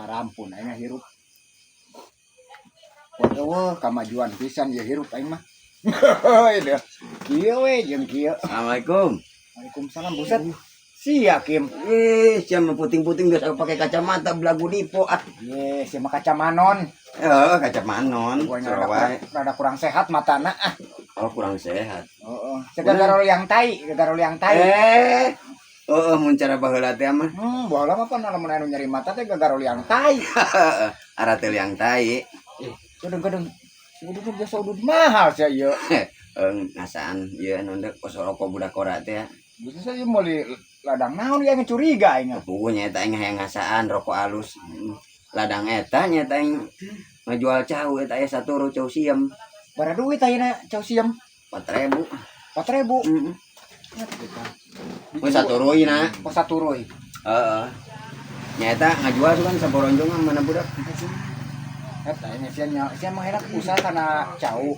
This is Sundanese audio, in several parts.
Arampun aing hirup. Waduh, kamajuan pisan ya hirup aing mah. Heuh, kieu we jeung kieu. Assalamualaikum. Waalaikumsalam, buset. Sia, Kim. Ih, siapa puting-puting biasa pakai kacamata belagu dipo ah. Ye, sia mah kacamanon. Eh, kacamanon. Gua rada Sarawai. Rada kurang sehat matana ah. Oh, kurang sehat. Heeh. Segagar yang tai, gegar yang tai. Eh. Oh, mun cara baheula teh mah. Baheula mah pan lamun anu nyeri mata teh gegar yang tai. Ara teh liang tai. Gedeng-gedeng. Udah biasa udah mahal sih ieu. Eh, ngasaan ieu anu ndek kos rokok budak kora teh. Bisa saja mau di ladang naon ya ngecuriga aing. Puguh nya eta aing hayang ngasaan rokok alus. Ladang eta nya eta aing ngajual cau eta aya saturu cau siem. Bara duit ayeuna cau siem? 4000. 4000. Heeh. Oh, saturuy na. Oh, saturuy. Heeh. Nya eta ngajual kan saboronjong mana budak. Eta ini sia nya sia mah enak usaha kana cau.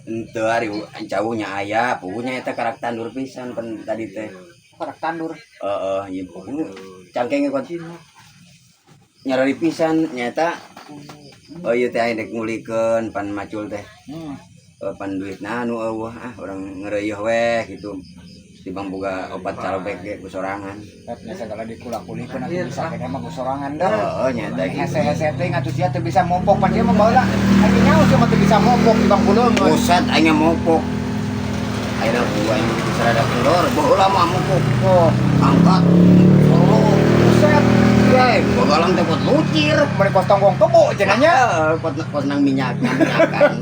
Henteu, ari caunya aya, puguhnya eta karak tandur pisan pen tadi teh. Karak tandur. Heeh, ieu puguh cangkeng kot nyarari pisan nya eta. Oh, ieu teh aing dek ngulikeun pan macul teh. Pan duitna anu euweuh ah, urang ngeureuh weh gitu. Tibang boga opat calobek ge ku sorangan. Eta segala dikulak-kulikeun atuh bisa kene mah ku sorangan dah. Heeh, nya eta gitu. Hese-hese teh ngatuh sia teu bisa mopok pan sia mah baheula. Aing nyaho sia mah teu bisa mopok di bang buleungeun. Pusat aing mopok. Ayeuna ku aing sarada kendor, baheula mah mopok. Oh, Angkat. Solo. Buset. Ye, bagalang teh kot lucir. Bari kos tonggong kebo cenah nya. Heeh, kot kos nang minyak, minyakan.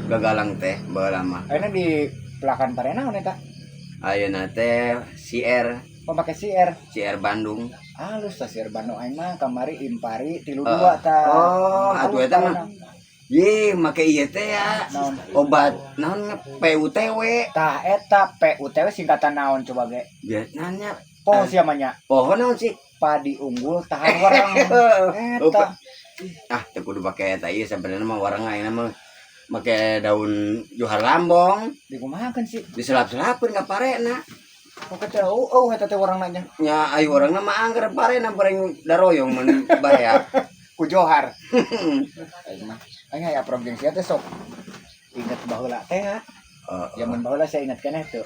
Gagalang teh baheula mah. Ayeuna di pelakan parena naon eta? Ayeuna teh CR. Pemakai CR. CR Bandung. Halus tah CR Bandung aing mah kamari Impari 32 tah. Oh, atuh eta mah. Ye, make ieu teh ya. Naon? Obat naon PUTW. Tah eta PUTW singkatan naon coba ge? Biasanya Poho sia mah nya. Poho naon sih? Padi unggul tahan warang. Eta. Ah, teu kudu pake eta ieu sebenarnya mah warang ayeuna mah make daun johar lambong. Dikumahakeun sih? Diselap-selapkeun ka parena. Kok teh oh, oh eta teh warang nanya. Nya ayo orangna mah angger parena bareng daroyong mun barea. Ku johar. Aing mah aing aya program sia teh sok inget baheula teh ha. Heeh. Zaman baheula saya inget keneh teu.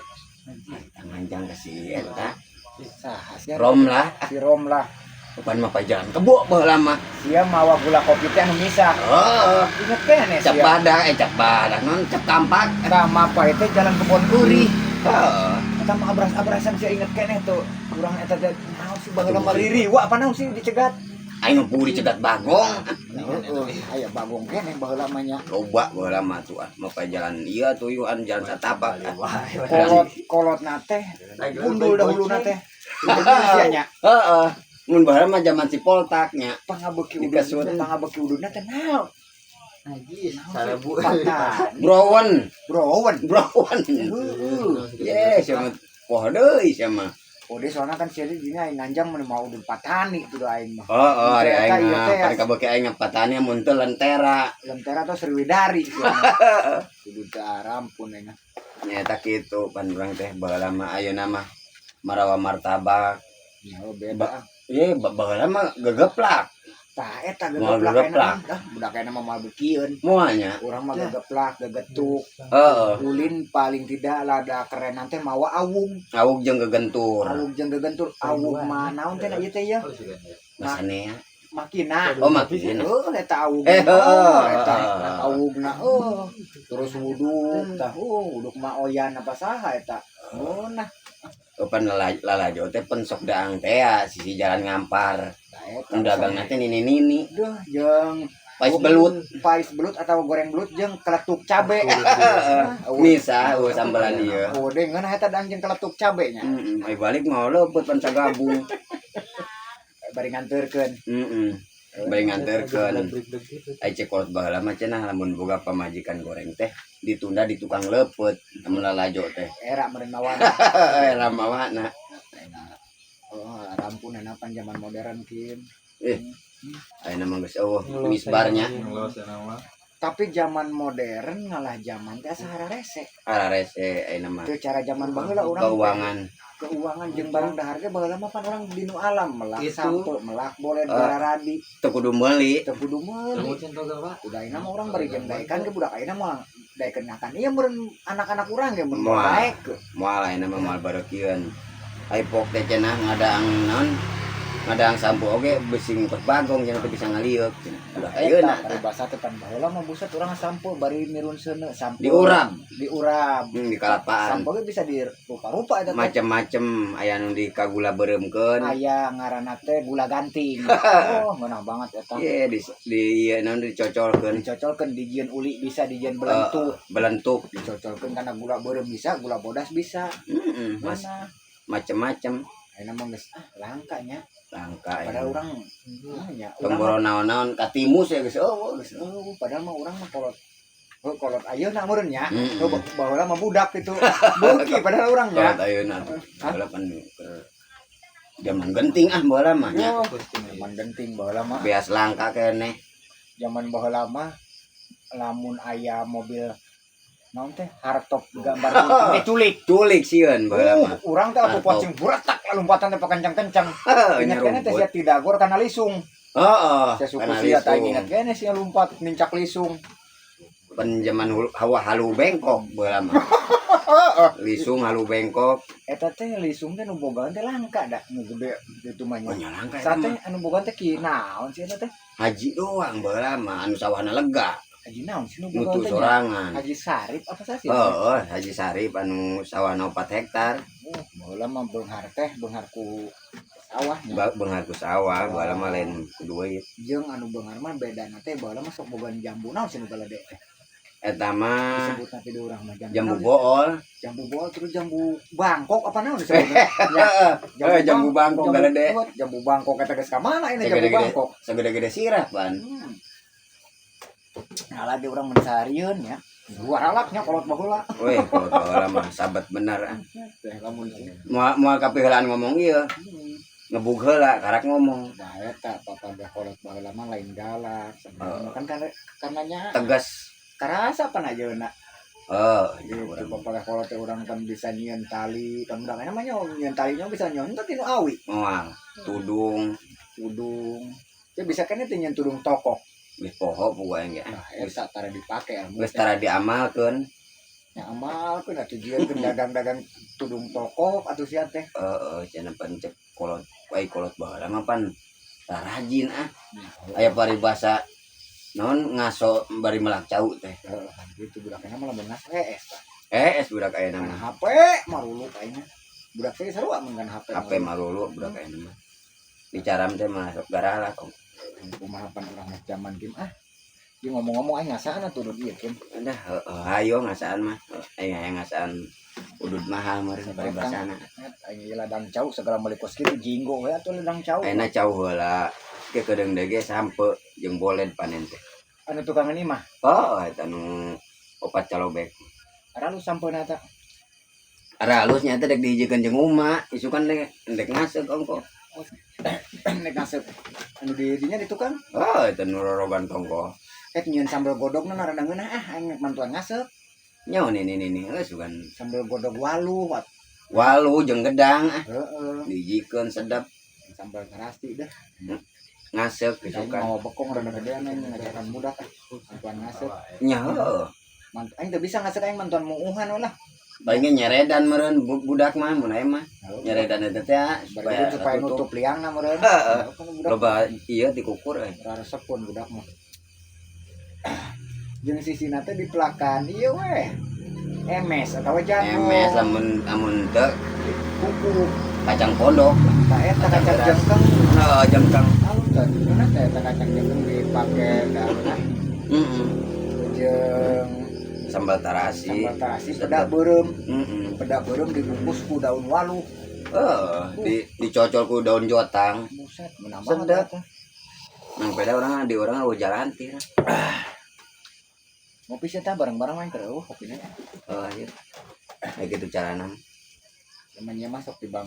Nganjang ke si eta. Saha sia? Rom lah. Si Rom lah. Bukan mah jalan kebo baheula mah. Sia mawa gula kopi teh anu misah. Heeh. Inget keneh Cap sia. Badak, eh cap badak non cap kampak. Tah mapa teh jalan kebon eurih. Heeh. Eta mah abras-abrasan sia inget keneh tuh. Urang eta teh naon sih baheula mah ririwa apa naon sih dicegat? Aing mah dicegat bagong. Heeh, aya bagong keneh baheula mah nya. Loba baheula mah tuh ah, mapa jalan ieu tuyuan jalan satapak. Kolot kolot na teh gundul dahulu na teh. Sia nya. Heeh. Mun baheula mah zaman si Poltak nya. Pangabeuki udud, Dikasut. Pangabeuki ududna teh naon? Najis, sarebu. Patah. Browen, Browen. Browen. Heeh. Ye, sia mah poho deui sia mah. Oh, dia soalnya kan sia dina aing nganjang mun mau udud patani tuh aing mah. Oh, ari Eta aing ieu mah teh pada kabeuki aing patani mun teu lentera. Lentera atau Sriwidari sia mah. Udud teh arampun aing. Nya eta kitu pan urang teh baheula mah ayeuna mah marawa martabak. Ya oh, beda ah. Ye, baheula mah gegeplak. Tah eta Moal gegeplak gegeplak. ayeuna mah. Ah, budak ayeuna mah moal beukieun. Moal nya. Urang mah gegeplak, gegetuk. Heeh. Ulin paling tidak lada keren teh mawa awung. Awug jeung gegentur. Awung jeung gegentur, awung mah naon teh ieu teh ya? Masanea. Makina. Oh, makina. Heuh, eta awung. Eh, heeh. Eta awungna heuh. Terus wuduk tah, wuduk mah oyan apa saha eta. Ngeunah. Pan lalajo teh pen sok daang teh ya, sisi jalan ngampar. Tah eta. Nu dagang teh nini-nini. Duh, jeung Pais belut. Pais belut atau goreng belut jeung keletuk cabe. Misa eueuh sambelan ieu. Oh, deh ngeunah eta daang jeung keletuk cabe nya. Heeh, ai balik mah leupeut pan sagabung. Bari nganterkeun. Heeh. Bari nganterkeun. Ai cek kolot baheula mah cenah lamun boga pamajikan goreng teh ditunda di tukang leupeut lamun lalajo teh. Era meureun mawana. Era mawana. Oh, rampun pan zaman modern, Kim. Eh, ayeuna mah geus eueuh misbarnya. Tah. Tapi zaman modern ngalah zaman teh asa hararese. Ararese ayeuna mah. Teu cara zaman baheula urang teh. Keuangan. Keuangan jeung barang dahar ge baheula mah pan urang dinu alam melak Itu. sampe, melak boleh Eh. gararadi, Teu kudu meuli. Teu kudu meuli. Udah, ayeuna mah urang bari jeung daekan ge, budak ayeuna mah daekeun ngakan ieu meureun, anak-anak urang ge mun Moal. Daek. Moal, ayeuna mah moal bareukieun. Ai pok teh cenah ngadaang naon? Ngadaang sampo oge bisi ngukos bagong cenah, teu bisa ngalieuk cenah. Budak ayeuna Eta paribasa teh pan baheula mah buset, urang sampo bari mirun seuneu sampo. Diurap. Diurap. Di kalapaan. Sampo ge bisa dirupa-rupa eta teh. Macem-macem, aya nu di kagula beureumkeun. Aya ngaranna teh gula ganting. Oh, ngeunah banget eta. Ye, di ieu naon, dicocolkeun. Dicocolkeun, dijieun uli bisa, dijieun belentuk. Belentuk. Dicocolkeun kana gula beureum bisa, gula bodas bisa. Heeh, Mas, Mana? Macem-macem. Ayeuna mah geus ah langka nya. Langka. Padahal Ya. urang nya Tong urang boro naon-naon katimus ya geus eueuh geus. Oh, padahal mah urang mah kolot. Oh, kolot ayeuna meureun nya. Mm-mm. Oh, baheula mah budak gitu. Beuki padahal urang nya. Kolot ayeuna. Hah? Baheula pan keur zaman genting ah baheula mah nya. Yo, zaman genting baheula mah. Beas langka keneh. Zaman baheula mah lamun aya mobil naon teh, hardtop gambar gunting teh culik. Culik sieun baheula mah. Urang teh atuh Hardtop. pocing buratak lompatan teh pakencang-kencang. Ingat keneh teh Nyerumput. sia tidagor kana lisung. Heeh. Sia suku Kana sia teh lisung. ingat keneh sia lompat nincak lisung. Pan zaman hawa halu bengkok baheula mah. Lisung halu bengkok. Eta teh lisung teh nu bogaan teh langka da nu gede gitu mah Oh nya. nya langka eta Saat teh mah. anu bogaan teh ki naon sih eta teh? Haji doang baheula mah anu sawahna lega. Haji naon sih nu bogaan Nutu teh nya? sorangan. Haji Sarip apa sih? Heeh, Haji Sarip anu sawahna 4 hektar. Oh, baheula mah beunghar teh beunghar ku sawahnya. Beunghar ku sawah, baheula mah lain ku duit. Jeung anu beunghar mah bedana teh baheula mah sok bogaan jambu naon sih nu galede teh. Eta mah Disebutna teh di urang mah jambu jambu naon sih? bool. Jambu bool, terus jambu Bangkok apa naon disebutna? Ya, Eh, jambu Bangkok jambu, galede. Jambu Bangkok eta geus ka mana ini jambu Segede-gede. Bangkok? Segede-gede sirah pan. Nah, lagi urang mencariun ya. Dua halaknya kolot baheula. Weh, kolot baheula mah sabat bener ah. Teh lamun Moal moal kapiheulaan ngomong ieu, ngebug heula karak ngomong. Nah, eta papadah kolot baheula mah lain galak sebenarnya kan karena karenanya Tegas. Karasa pan ayeuna. Oh, Gitu urang papadah kolot teh urang kan bisa nyieun tali, kan budak ayeuna mah nya nyieun talinya bisa nyieun teh tinu awi, moal tudung. Tudung. Ya bisa kan teh nyieun tudung tokok. Geus poho puguh aing ge. Nah, eta tara dipake ilmu Geus teh. tara diamalkeun. Ya amalkeun atuh, jieunkeun dagang-dagang tudung tokok atuh sia teh. Heeh, cenah pan cek kolot, ai kolot baheula mah pan rajin ah. Aya paribasa naon, ngaso bari melak cau teh. Heeh, gitu budak ayeuna mah lamun ngaso hees tah. Eh, es budak ayeuna Ngan mah. HP marulu kayaknya. Budak teh sarua mun ngan HP. HP marulu budak ayeuna mah. Dicaram teh mah sok garalak. Kumaha pan urang geus zaman game ah. Dia ngomong-ngomong aing ngasaan atuh ieu Kim. Udah, heeh, hayo ngasaan mah. Aing hayang ngasaan udud mahal meureun paribasana. Aing ieu ladang cau segala meuli kos kitu jinggo we atuh ladang cau. Ayeuna cau heula ke kedeung dege sampe jeung boled panen teh. Anu tukang ini mah Oh, eta nu opat calobek. Aralus sampeuna eta. Aralus nya teh dek dihijikeun jeung uma, isukan dek dek ngaseuk ongko. Nek ngasep anu di dinya di tukang. Oh, eta nu rorogan tongko. Eh, nyieun sambal godogna rada ngeunah ah, aing nek mantuan ngasep. Nya nih nih nih nih, geus sugan. Sambal godog walu wat. Walu jeung gedang ah. Heeh, Dihijikeun sedap. Sambal terasi dah. Ngaseuk Aing isukan. mau bekong rada gedean aing ngajakan budak ah. Mantuan ngasep. Nya heueuh. Aing teu bisa ngasep, aing mantuan muuhan we lah. Palingnya nyeredan meureun budak mah mun aya mah. Nyeredan eta teh ah, supaya, supaya supaya tutup. nutup liangna meureun. Heeh. Kan budak Loba ieu dikukur eh. resep pun budak mah. Jeung sisina teh dipelakan ieu weh. Emes atau jagung. Emes, lamun lamun teu kuku kacang pondok. Tah eta kacang Beras. Jengkeng. Heeh, jengkeng. Halus teh. Geuna teh eta kacang jengkeng dipake daunna Heeh. jeung Sambal tarasi. Sambal terasi pedak beureum. Heeh. Pedak beureum dibungkus ku daun waluh. Heeh, dicocol ku daun jotang. Buset, menambah Sedap. eta. Nang beda orang di orang eueuh jalantir. Ngopi sih tah bareng-bareng main keur eueuh kopina. Oh, iya. Kayak gitu carana. Namanya masuk di bang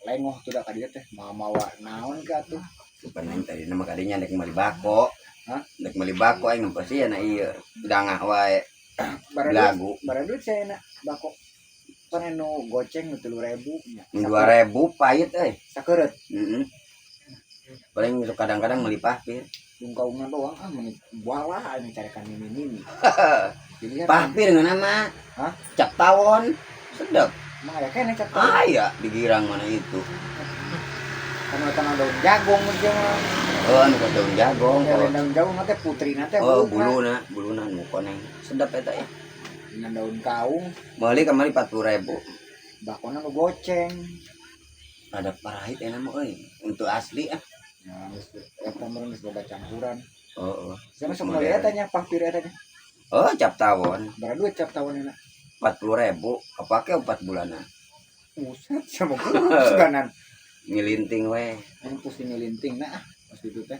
lengoh tuh dah ka dieu teh mawa-mawa naon ka tuh. Pan aing tadi nama kadinya dek meuli bako. Hah? Dek meuli bako aing pasti na ieu dangah wae. Bara duit, Lagu. Bara duit saya nak bako. Pan anu goceng nu 3.000 nya. 2000 pahit euy. Sakeureut. Heeh. Paling sok kadang-kadang meuli pahpir. Bungkaungan doang ah, meni wala ini carekan mini-mini. Jadi kan Pahpir ngeunah mah. Hah? Cap tawon. Sedap. Mah aya keneh cap tawon. Aya di girang mana itu. Kan tanah daun jagung mah dia mah. Oh, anu ka daun jagung. Ya, lain daun jagung mah teh putri na teh Oh, buluna. Buluna, buluna nu koneng. Sedap eta ya. Dengan daun kaung, Meuli kamari 40.000. Bakona nu goceng. Ada parahit enak mah euy. Untuk asli ah. Ya, geus eta meureun geus loba campuran. Oh. Saya sok meuli eta nya, pahpir eta nya. Oh, cap tawon. Bara duit cap tawon enak. 40.000 kepake 4 bulanan. Buset, sama guru seganan. Ngilinting we. Ini pusing ngelinting nah, ah, pas itu teh.